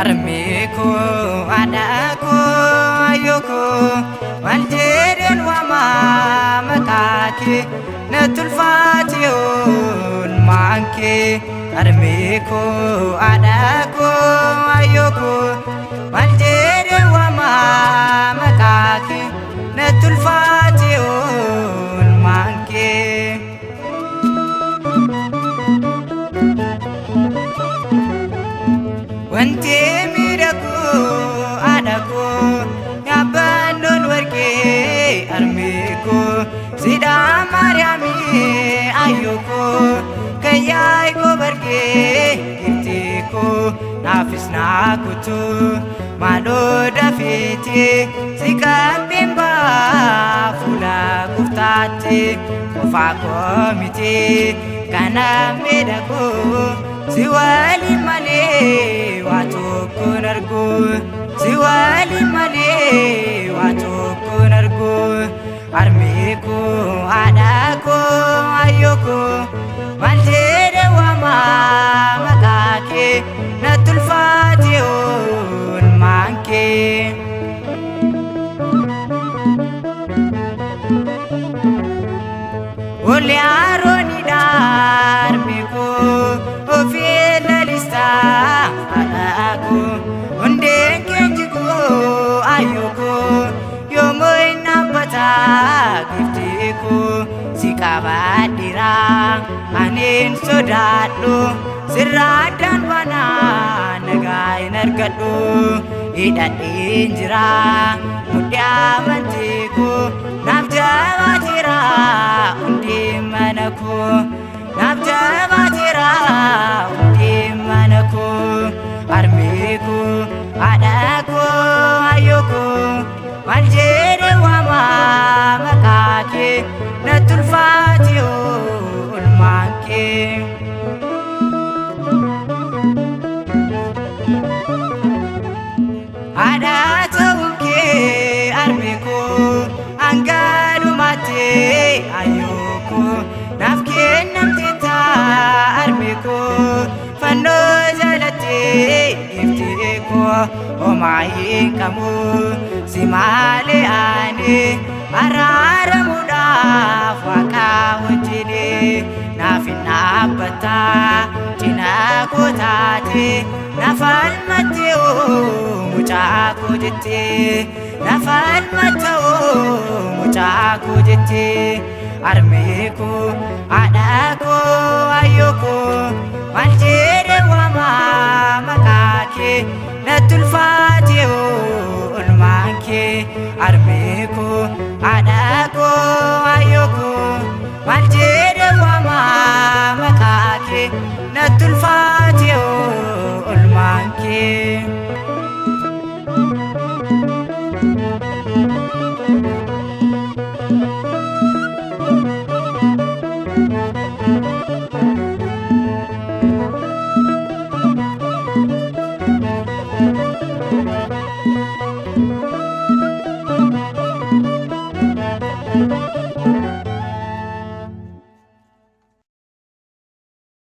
Harmee koo haadha koo ayyoo koo maal jedheen waamaa maqaa kee natti ulfaate oolmaan kee. Harmee koo haadha koo ayyoo koo maal jedheen waamaa maqaa kee natti ulfaate oolmaan kee. Wanti miidhagu haadha koo yaabbannoon warqee harmee koo sidhaa maariyaamii ayyoo koo kan yaa'ii koo bargee giftee koo naafis naa kutuu maaloo dafeeti si qabeen baa fuula gooftaatti qofaa koo miti kana miidhagu si waliin malee waa tokkoon argu si waliin malee waa tokkoon argu harmee koo haadha koo ayyoo koo maal jedhe waamaa maqaa kee natti ulfaate oolmaan kee. Olli Aroonidha harmee koo ofii lalistaa haadha koo hundeen keenji koo ayyoo koo yoomuu hin dhaabbata giftee koo si qabadheera ani hin sodaadhu sirraa addaan baanaa nagaa hin argadhu hidhadheen jira mudhii amantii koo naaf jabaateera hundee mana koo naaf jabaateera hundee mana koo harmee koo haadha koo ayyoo koo maal jedhe waamaa maqaa kee natti ulfaate oolmaan kee. Haadha ta'uun kee harmee koo hanga dhumaatti ayyoo koo naaf kennamte taa harmee koo fannoo jalatti giftee koo homaa hin qabu si malee ani araaramuudhaaf waaqa wajjin naaf hin dhaabbata cinaa koo taate na falmatte oo mucaa koo jettee na falmatte oo mucaa koo jettee harmee koo haadha koo ayyoo koo maal jedhe waamaa maqaa kee natti ulfaate oolmaan kee harmee koo haadha.